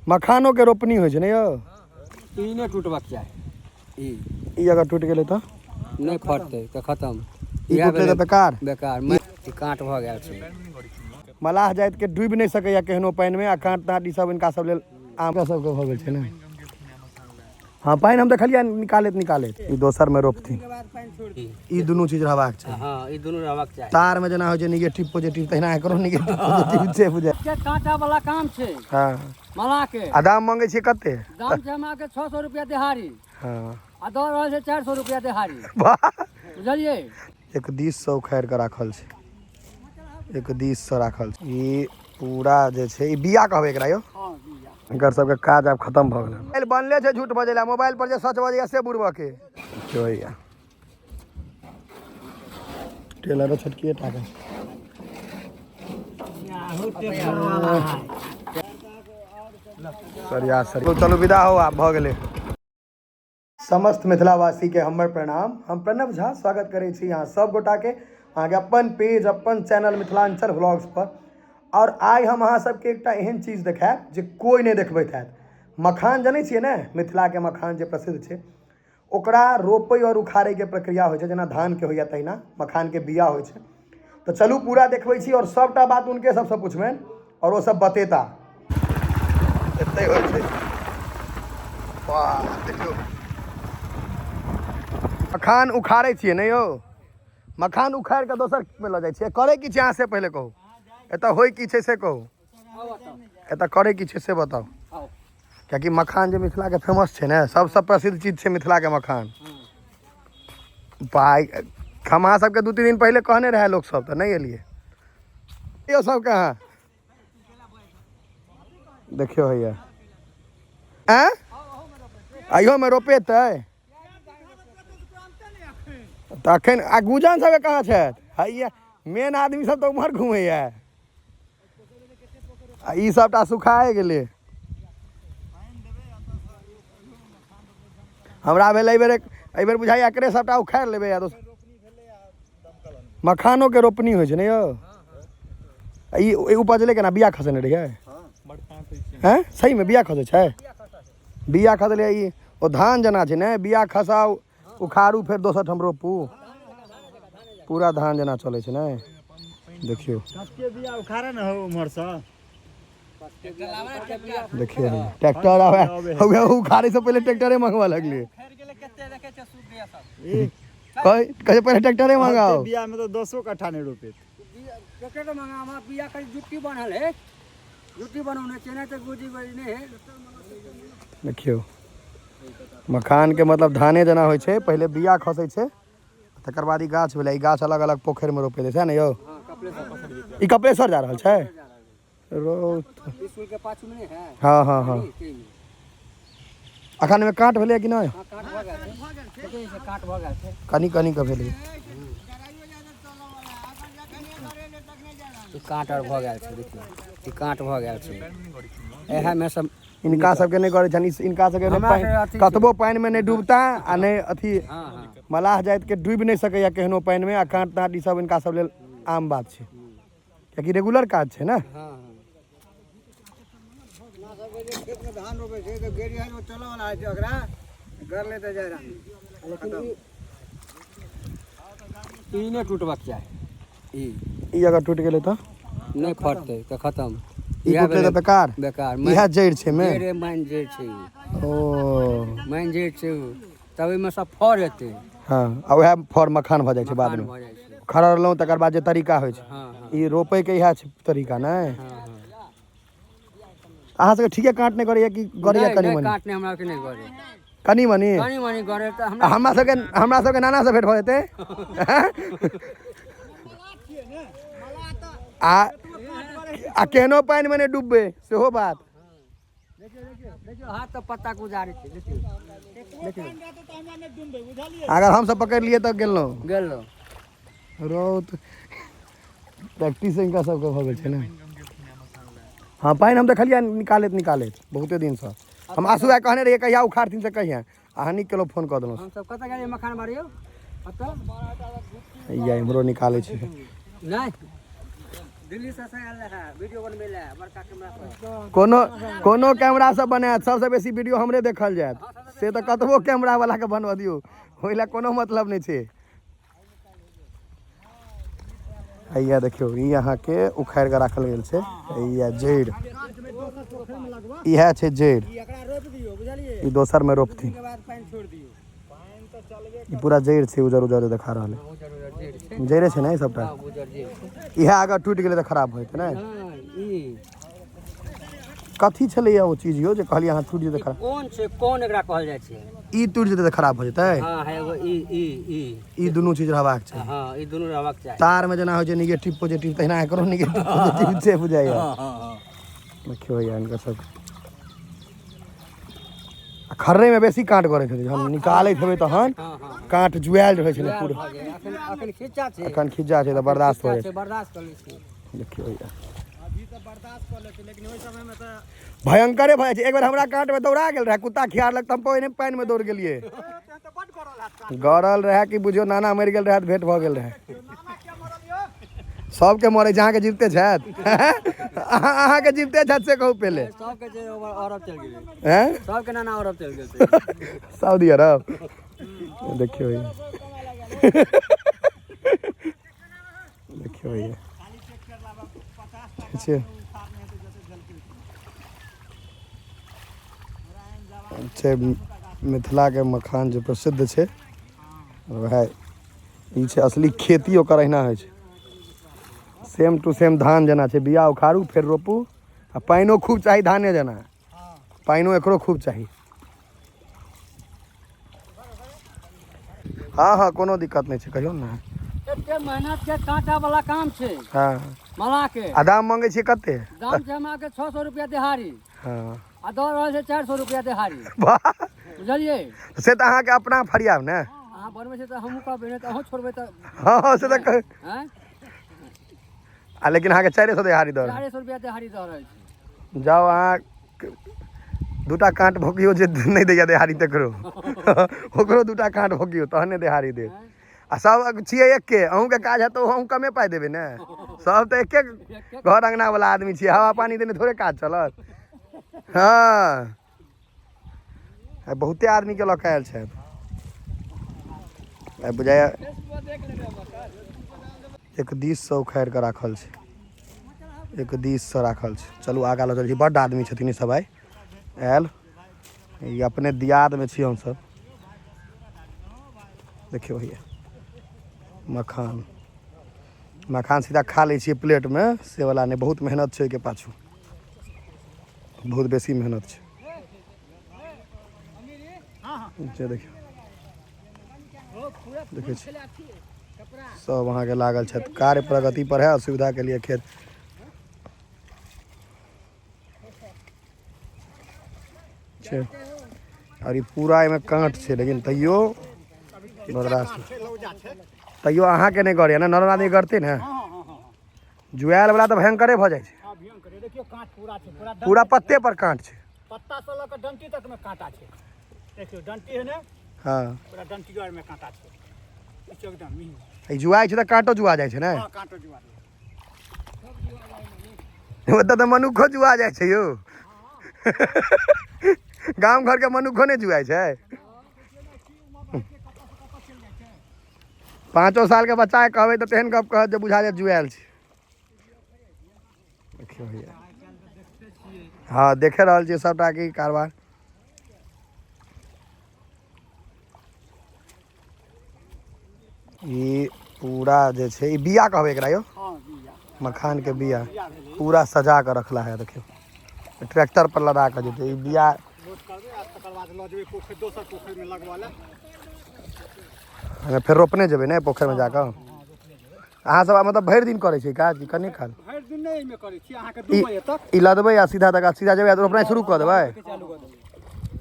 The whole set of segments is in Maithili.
मखानोके रोपनी होइ छै ने यौ? ई नहि टूटबाक चाही। ई ई अगर टूटि गेलै तऽ नहि फटतै तऽ खतम। ई टूटलै तऽ बेकार। बेकार। ई काँट भऽ गेल छै। मलाह जातिके डूबि नहि सकैए केहनो पानिमे, आ काँट ताँट ई सब हिनका सब लेल आम सबके भऽ गेल छै ने। हँ, पानि हम देखलियै निकालैत निकालैत। ई दोसरमे रोपथिन। ई दुनू चीज रहबाक चाही। हँ, ई दुनू रहबाक चाही। तारमे जेना होइ छै निगेटिव पॉजिटिव, तहिना एकरो निगेटिव पॉजिटिव छै बुझाइ। के काँटा वाला काम छै। हँ। मलाह के। आ दाम मंगै छियै कते? दाम छै हमरा के 600 रुपया देहाड़ी। हँ। आ दऽ रहल छै 400 रुपया देहाड़ी। वाह। बुझलियै? एक दिस से उखाड़ि कऽ राखल छै, एक दिस से राखल छै। ई पूरा जे छै ई बिया कहबै एकरा यौ? हँ, बिया। हिनकर सबके काज आब खतम भऽ गेलै। मोबाइल बनले छै झूठ बजै लए, मोबाइल पर जे सच बजैया से बुड़बके होइया। टेलरो छोटकिए टा के छै। सरिया सरिया चलू, विदा हो, आब भऽ गेलै। समस्त मिथिलावासीके हमर प्रणाम। हम प्रणव झा स्वागत करै छी अहाँ सब गोटाके अहाँके अपन पेज अपन चैनल मिथिलांचल व्लॉग्स पर। आओर आइ हम अहाँ सबके एकटा एहन चीज देखायब जे कोइ नहि देखबैत हैत। मखान जनै छियै ने, मिथिलाके मखान जे प्रसिद्ध छै, ओकरा रोपै आओर उखाड़ैके प्रक्रिया होइ छै जेना धानके होइए तहिना मखानके बिया होइ छै। तऽ चलू पूरा देखबै छी आओर सबटा बात हुनके सबसँ पुछबनि आओर ओ सब बतेता। एते होइ छै। वाह, देखियौ मखान उखाड़ै छियै ने यौ? मखान उखाड़ि कऽ दोसर मे लऽ जाइ छियै। करै की छै अहाँ से पहिले कहू, एतऽ होइ की छै से कहू, एतऽ करै की छै से बताउ। कियाकि मखान जे मिथिलाके फेमस छै ने, सबसँ प्रसिद्ध चीज छै मिथिलाके मखान। पाइ हम अहाँ सबके 2-3 दिन पहिले कहने रहए लोक सब, तऽ नहि एलियै। यौ सबके अहाँ देखियौ हैया आँय अहियोमे रोपेतै तऽ अखन। आ गुजन सबके कहाँ छथि? हैया मेन आदमी सब तऽ उम्हर घुमैया, आ ई सबटा सुखाए गेलै। हमरा भेल एहिबेर एहिबेर बुझाइया एकरे सबटा उखाड़ि लेबै। आ दोसर मखानोके रोपनी होइ छै ने यौ? ई उपजलै केना? बिया खसेने रहियै? हैं, सहीमे बिया खसै छै? बिया खसलै ई ओ धान जेना छै ने, बिया खसाउ, उखाड़ू, फेर दोसर ठाम रोपू, पूरा धान जेना चलै छै ने। देखियौ बिया उखाड़े ने हो उम्हरसँ। देखियौ ट्रैक्टर आबै हौवे, उखाड़े से पहिले ट्रैक्टरे मंगवा लगलियै। कहै कहै पहिले ट्रैक्टरे मंगाओ। बिया में तो 10 कट्ठा नहीं रोपे। ट्रैक्टर मंगा, हमरा बिया करी जुट्टी बनल है, जुट्टी बनौने छै नहि तऽ गुजी नहीं है। देखियौ मखान के मतलब धाने जेना होइ छै, पहिले बिया खसै छै, तकर बाद ई गाछ भेलै। ई गाछ अलग अलग पोखरिमे रोपे छै ने यौ? ई कपिलेश्वर जा रहल छै रो स्कूल के पाछू में नहीं है? हँ हँ हँ। अखन एहिमे काँट भेलैए कि नहि? हाँ, काँट भऽ गेल छै। देखियौ, ई काँट भऽ गेल छै। कनि कनि कऽ भेलै। ई काँट आर भऽ गेल छै। देखियौ, ई काँट भऽ गेल छै। इएहमे सब हिनका सबके नहि करै छनि हिनका सबके नहि। हमरा पानि सबके अथी छै। कतबो पानिमे नहि डूबता आ नहि अथी। हँ हँ। मलाह जातिके डूबि नहि सकैए केहनो पानिमे, आ काँट ताँट ई सब हिनका सब लेल आम बात छै, कियाकि रेगुलर काज छै ने। हँ हँ। खेतमे धान रोपै छै तऽ गेड़ी है, चलऽ वाला होइ छै, ओकरा गरले तऽ जाइ रहै। लेकिन ई नहि टूटबाक चाही। ई ई अगर टूटि गेलै तऽ नहि फटतै तऽ खतम। ई टूटलै तऽ बेकार। बेकार। इएह जड़ि छै मेन। जड़ि, माइन जड़ि छै ई। ओ माइन जड़ि छै ओ, तब ओहिमे सब फड़ एतै। हँ, आ उएह फड़ मखान भऽ जाइ छै बादमे। भऽ जाइ छै। खरड़लहुँ तकर बाद जे तरीका होइ छै। हँ हँ। ई रोपैके इएह छै तरीका ने? हँ हँ। अहाँ सबके ठीके काँट नहि करैया कि करैया? नहि कनि नहि मनि। काँट नहि, हमरा के नहि गरे। कनि मनि। कनि मनि गरे तऽ आ हमरा हमरा सबके नाना से भेंट भऽ जेतै। आ आ केहनो पानिमे नहि डूबबै सेहो बात। देखियौ, हाथ तऽ पत्ता के उजाड़ै छै। देखियौ देखियौ। अगर हमसब पकड़ि लियै तऽ गेलहुँ। गेलहुँ। रौत प्रैक्टिस हिनका सबके भऽ गेल छै ने। हँ, पानि हम देखलियै निकालैत निकालैत बहुते दिनसँ। हम आशू भाई कहने रहियै कहिया उखाड़थिन से कहिया, अहाँ नीक केलहुँ फोन कऽ देलहुँ। हम सब कतऽ गेलियै मखान बाड़ी यौ? कतऽ? हैया इम्हरो निकालै छै। नहि, दिल्ली से आयल रहै वीडियो बनबै लए बड़का कैमरा पर। कोनो कोनो कैमरा से बनायत, सबसे बेसी वीडियो हमरे देखल जायत। से तऽ कतबो कैमरा वाला के बनवा दियौ, ओहि लए कोनो मतलब नहि छै। हैया देखियौ, ई अहाँके उखाड़ि कऽ राखल गेल छै। हैया जड़ि, इएह छै जड़ि। ई एकरा रोपि दियौ, बुझलियै? ई दोसर मे रोपथिन। के बाद पानि छोड़ि दियौ। ई पूरा जड़ि छै, उजर उजर देखा रहल है। उजर उजर जड़ि छै। जड़े छै ने ई सबटा? हँ, उजर जड़ि छै। इएह अगर टूटि गेलै तऽ खराब भऽ जेतै ने? हँ, ई कथी छलैया ओ चीज यौ जे कहलियै अहाँ टूटि जेतै खराब? कोन छै? कोन एकरा कहल जाइ छै? ई टूटि जेतै तऽ खराब भऽ जेतै। हँ, है एगो ई ई ई। ई दुनू चीज रहबाक चाही। हँ, ई दुनू रहबाक चाही। तार में जेना होइ छै निगेटिव पॉजिटिव, तहिना एकरो निगेटिव पॉजिटिव छै बुझाइया। देखियौ भैया, हिनकर सब आ खर्रे में बेसी काँट गड़ैत हेतै। जहन निकालैत हेबै तहन हँ हँ काँट जुआयल रहै छै ने पूरा। भऽ गेल। अखन अखन खिच्चा छै। अखन खिज्जा छै तऽ बर्दाश्त हो खिच्चा जाइ छै, बर्दाश्त कऽ लै छै। छै। देखियौ भैया। अभी तऽ बर्दाश्त कऽ लेतै, लेकिन ओहि समय मे तऽ भयंकरे भऽ जाइ छै। एक बेर हमरा काँट में दौड़ा गेल रहै, कुत्ता खियारलक तऽ हम पहिने पानि में दौड़ गेलियै। गड़ल रहै कि बुझियौ नाना मरि गेल रहै तऽ भेंट भऽ गेल रहै। सबके मरै छै, अहाँके जीविते छथि? अहाँके जीविते छथि से कहू पहिले। सबके जे अरब चलि गेलै। हैं? सबके नाना अरब चलि गेल छै। सऊदी अरब। देखियौ भैया, देखियौ भैया, ठीक छै छै। मिथिलाके मखान जे प्रसिद्ध छै, वएह ई छै। असली खेती ओकर अहिना होइ छै, सेम टू सेम धान जेना छै। बिया उखाड़ू, फेर रोपू, आ पानिओ खूब चाही। धाने जेना पानिओ एकरो खूब चाही। हँ हँ, कोनो दिक्कत नहि छै, कहियौ ने। एते मेहनत के कांटा वाला काम छै। मला के। आ दाम मंगै छियै कते? दाम छै हमरा के 600 रुपया दिहाड़ी। आ दऽ रहल छै 400 रुपया दिहाड़ी। वाह! बुझलियै? से तऽ अहाँके अपना फरियाब ने। अहाँ बनबै छै तऽ हमहूँ कहबै, नहि तऽ अहूँ छोड़बै तऽ। हँ हँ, से तऽ आँय? आ लेकिन अहाँके 400 दिहाड़ी दऽ रहल। 400 रुपया दिहाड़ी दऽ रहल छै। जाउ, अहाँ दूटा काँट भोकियौ जे नहि दैया देहाड़ी तकरो, ओकरो दूटा काँट भोकियौ तहने देहाड़ी देत। आ सब छियै एके, अहूँके काज हैत तऽ अहूँ कमे पाइ देबै ने। सब तऽ एके घर अंगना वाला आदमी छियै, हवा पानी देने थोड़े काज चलत। हँ, आइ बहुते आदमीके लऽ कऽ आयल छथि आइ बुझाइया। एक दिससँ उखाड़ि कऽ राखल छै, एक दिससँ राखल छै। चलू, आगाँ लऽ चलै छी। बड्ड आदमी छथिन ई सब आइ आयल। ई अपने दियादमे छी हमसब। देखियौ भैया, मखान मखान सीधा खा लै छियै प्लेटमे, से वला नहि। बहुत मेहनत छै ओहिके पाछू, बहुत बेसी मेहनत छै। जे देखियौ, देखै छी सब अहाँके लागल छथि। कार्य प्रगति पर है, असुविधा के लिए खेत छै। आओर ई पूरा एहिमे काँट छै, लेकिन तैयो बर्दाश्त। तैयो अहाँके नहि गड़ैया ने? नॉर्मल आदमी गड़तै ने? जुआयल वाला तऽ भयंकरे भऽ जाइ छै। हँ, भयंकर। देखियौ, काँट पूरा छै, पूरा। पूरा पत्ते पर काँट छै। पत्ता से लऽ कऽ डंटी तक मे काँटा छै। देखियौ, डंटी है ने? पूरा डंटी आर मे काँटा छै। ई छै एकदम मिही। ई जुआइ छै तऽ काँटो जुआ जाइ छै ने? हँ, काँटो जुआ छै। ओतऽ तऽ मनुक्खो जुआ जाइ छै यौ। गाम घरके मनुक्खो नहि जुआइ छै? 5 सालके बच्चाके कहबै तऽ तेहन गप कहत जे बुझा जायत जुआयल छै। देखियौ भैया। हँ, देखे रहल छियै सबटा की कारबार। ई पूरा जे छै, ई बिया कहबै एकरा यौ? हँ, बिया। मखान के बिया। बिया भेलै। पूरा सजा कऽ रखला है। देखियौ, ट्रैक्टर पर लदा कऽ जेतै ई बिया। लोड करबै आ तकर बाद लऽ जेबै पोखरि, दोसर पोखरिमे लगबऽ लए। हमे फेर रोपने जेबै ने पोखरिमे जाकऽ? अहाँ सब मतलब भरि दिन करै छियै काज कि कनि काल? भरि दिन नहि एहिमे करै छी अहाँके, 2 बजे तक। ई लदबै आ सीधा तक सीधा जेबै आ रोपनाइ शुरू कऽ देबै? चालू कऽ देबै।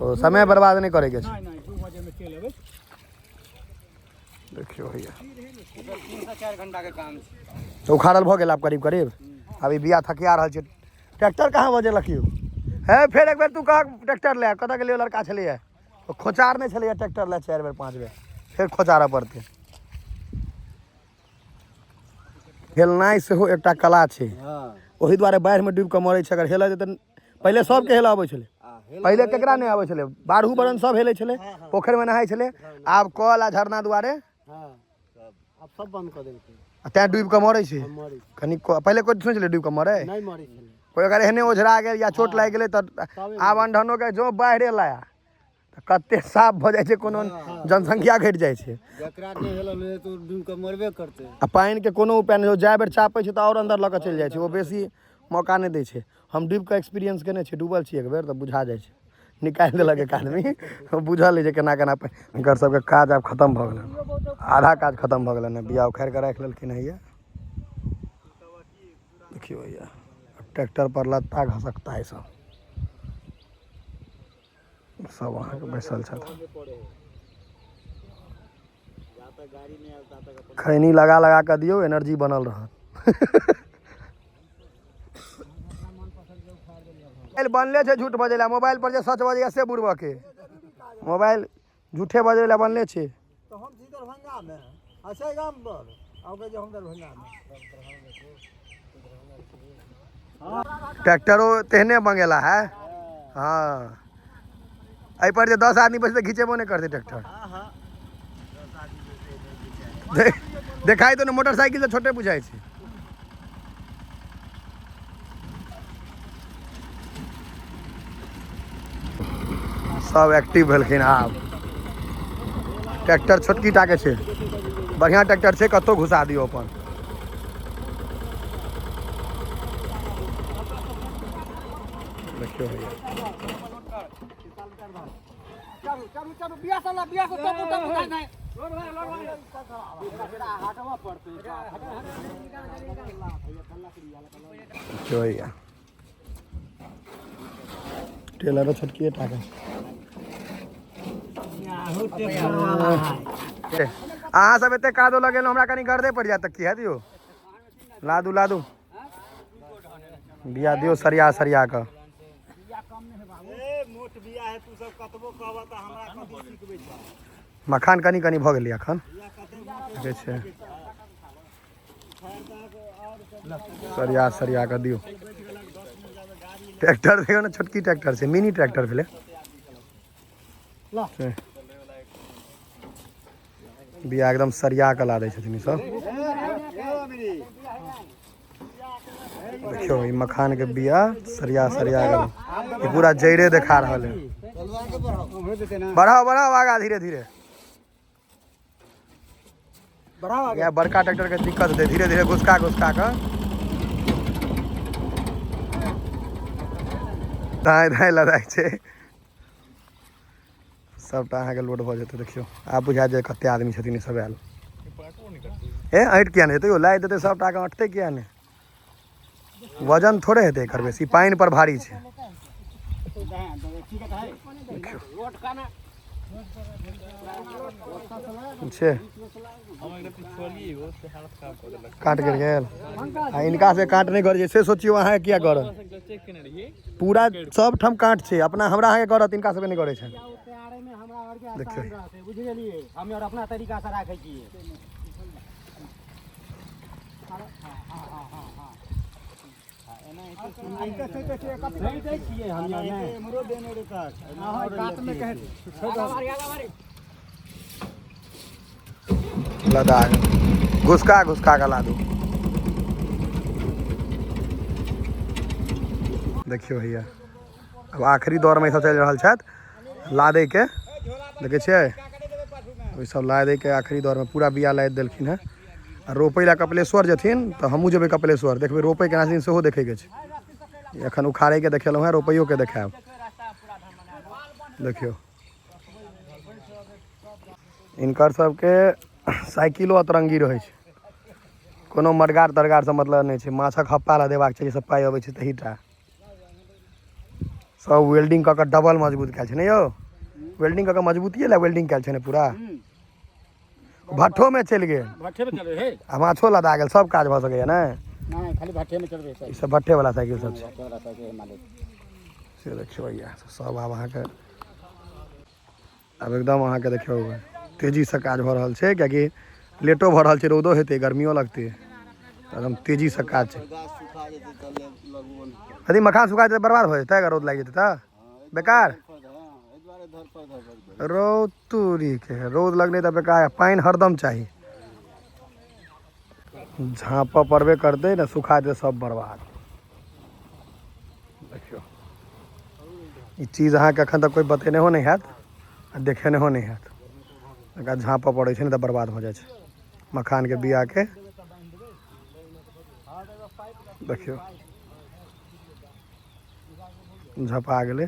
ओ समय बर्बाद नहि करैके छै। नहि नहि, 2 बजेमे चलि एबै। देखियौ भैया। 3 से 4 घंटा के काम छै। तऽ उखाड़ल भऽ गेल आब करीब करीब। आब ई बिया थकिया रहल छै। ट्रैक्टर कहाँ बजेलक यौ? हे, फेर एक बेर तू कह ट्रैक्टर ले। कतऽ गेलियै? लड़का छलैए ओ खोचार नहि छलैए ट्रैक्टर ले। 4 बेर 5 बेर फेर खोचारऽ पड़तै। हेलनाइ सेहो एकटा कला छै। हँ। ओहि दुआरे बाढ़िमे डूबि कऽ मरै छै। अगर हेलऽ जेतै, पहिले सबके हेलऽ अबै छलै। पहिले केकरा नहि अबै छलै? बारहू बरन सब हेलै छलै, पोखरिमे नहाइ छलै। आब कल आ झरना दुआरे हँ, आब सब बंद कऽ देलकै। आ तें डूबि कऽ मरै छै। मरै छै। कनि पहिले कोइ सुनै छलै डूबि कऽ मरै? नहि मरै छलै। कोइ अगर एहने ओझरा गेल या चोट लागि गेलै तऽ। आब अनढनो के जो बाढ़ि एला तऽ कते साफ भऽ जाइ छै, कोनो जनसंख्या घटि जाइ छै। जकरा नहि हेलल होय तऽ डूबि कऽ मरबे करतै। आ पानिके कोनो उपाय नहि, जाय बेर चापै छै तऽ आओर अन्दर लऽ कऽ चलि जाइ छै, ओ बेसी मौका नहि दै छै। हम डूबि कऽ एक्सपीरियंस केने छी, डूबल छी एक बेर तऽ बुझा जाइ छै। निकालि देलक एक आदमी, बुझल अछि जे केना केना हिनकर सबके काज आब खतम भऽ गेलनि, आधा काज खतम भऽ गेलनि। बिया उखाड़ि कऽ राखि लेलखिन हैया। देखियौ हैया ट्रैक्टर पर लत्ता घसकता ई सब सब अहाँके बैसल छथि। खैनी लगा लगा कऽ दियौ, एनर्जी बनल रहत। मोबाइल बनले छै झूठ बजै लए। मोबाइल पर जे सच बजैया से बुड़बके। मोबाइल झूठे बजै लए बनले छै। तऽ हम छी दरभंगामे, अच्छा गाम पर आब जे हम दरभंगामे। ट्रैक्टरो तेहने मंगेला है। हाँ, एहि पर जे 10 आदमी बैसतै, घिचेबो नहि करतै ट्रैक्टर। देखाइ तऽ ने मोटरसाइकिल तऽ छोटे बुझाइ छै। सब एक्टिव भेलखिन आब। ट्रैक्टर छोटकी टाके छै, बढ़िआँ ट्रैक्टर छै, कतहु घुसा दियौ अपन। देखियौ भैया। चलू चलू चलू, बिया सब ला, बिया सब टपू टपू नहीं। देखियौ भैया, टेलरो छोटकिए टाके छै। अहाँ सब एते कादो लगेलहुँ, हमरा कनि गर्दे पड़ि जायत तऽ की हैत यौ? लादू लादू बिया दियौ सरिया सरिया कऽ। मोट बिया है, तू सब कतबो कहबह तऽ हमरा कथी सिखबै छह? मखान कनि कनि भऽ गेलै एखन। देखै छै, सरिया सरिया कऽ दियौ। ट्रैक्टर देखियौ ने, छोटकी ट्रैक्टर छै, मिनी ट्रैक्टर भेलै। छै। बिया एकदम सरिया कऽ लादै छथिन ई सब। देखियौ, ई मखान के बिया सरिया सरिया कऽ ई पूरा जड़े देखा रहल है। बढ़ाओ बढ़ाओ आगा धीरे धीरे। बढ़ाओ। इएह बड़का ट्रैक्टर के दिक्कत हेतै, धीरे धीरे घुसका घुसका कऽ दाएँ दाएँ लदाइ छै। सबटा अहाँके लोड भऽ जेतै। देखियौ, आब बुझा जाय कते आदमी छथिन ई सब आयल। ए ऐंठ किया नहि हेतै यौ? लादि देतै सबटा के, अँटतै किया नहि? वजन थोड़े हेतै एकर बेसी, पानि पर भारी छै। रोड का ना। छै। काट गिर गेल आ इनका से काट नहि गड़ै छै, से सोचियौ अहाँके किया गड़त? पूरा सब ठाम काट छै। अपना हमरा अहाँके गड़त, इनका सबके नहि गड़ै छै। में हमरा आर के देखियौ। आसान रहतै, बुझि गेलियै? हम आर अपना तरीका से राखै छियै। नहीं दै छियै हम आर नहि। एम्हरो देने रे काट। हाँ, कात में कहे। लदा घुसका घुसका कऽ लादू। देखियौ भैया, अब आखिरी दौरमे ई सब चलि रहल छथि लादैके। देखै छियै, ओहि सब लादैके आखिरी दौरमे पूरा बिया लादि देलखिन हेँ आ रोपै लए कपिलेश्वर जेथिन तऽ हमहूँ जेबै कपिलेश्वर। देखबै रोपै केना छथिन, सेहो देखैके छै। एखन उखाड़ैके देखेलहुँ हेँ, रोपैयोके देखायब। देखियौ, हिनकर सबके साइकिलो अतरंगी रहै छै। कोनो मडगार तरगार से मतलब नहि छै। माछक हप्पा ला देबाक छै, जाहिसँ पाइ अबै छै तही टा। सब वेल्डिंग कऽ कऽ डबल मजबूत कयल छै ने यौ? वेल्डिंग कऽ कऽ मजबूतिए लए वेल्डिंग कयल छै ने। पूरा भट्ठोमे चलि गेल। भट्ठे में चलबै हे। आ माछो लदा गेल, सब काज भऽ सकैए ने? नहीं, खाली भट्ठे में चलबै। ई सब भट्ठे वाला साइकिल सब छै। भट्ठे वाला साइकिल है मालिक। से देखियौ भैया सब, आब अहाँके आब एकदम अहाँके देखियौ तेजीसँ काज भऽ रहल छै, कियाकि लेटो भऽ रहल छै, रौदो हेतै, गर्मियो लगतै। एकदम तेजीसँ काज छै। यदि मखान सुखा जेतै, बर्बाद भऽ जेतै। अगर रौद लागि जेतै तऽ बेकार। रौद तूरीके रौद लगलै तऽ बेकार। पानि हरदम चाही। झाँपऽ पड़बे करतै ने, सुखा जेतै सब बर्बाद। देखियौ, ई चीज अहाँके एखन तक कोइ बतेनेहो नहि हैत आ देखेनेहो नहि हैत। एकरा झाँपऽ पड़ै छै, नहि तऽ बर्बाद भऽ जाइ छै मखानके बियाके। देखियौ, झपा गेलै।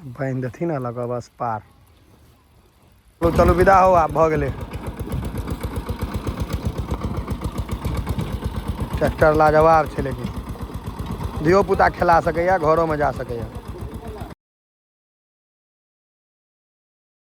बान्हि देथिन आ लऽ कऽ बस पार। चलू चलू, विदा हो, आब भऽ गेलै। ट्रैक्टर लाजवाब छै, लेकिन धियो पुता खेला सकैए, घरोमे जा सकैए।